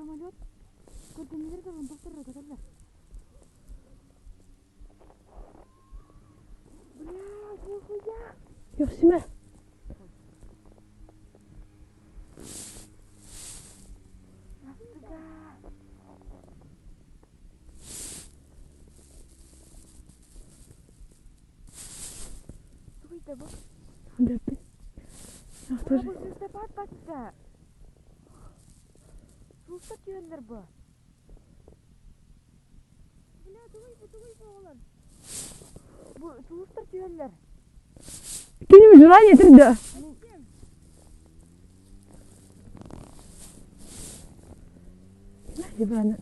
Самолет көрдөннүлэр да тохторро көтөллөр. Блядь, нихуя! Үөхсүмэ. Нафига? Тугуй да бу? Билбэппин. Бу звездопад батта. Сулустар түһэллэр бу. Бля, тугуй бу, тугуй бу оҕолор? Бу сулустар түһэллэр. Киним желание да. Ивана.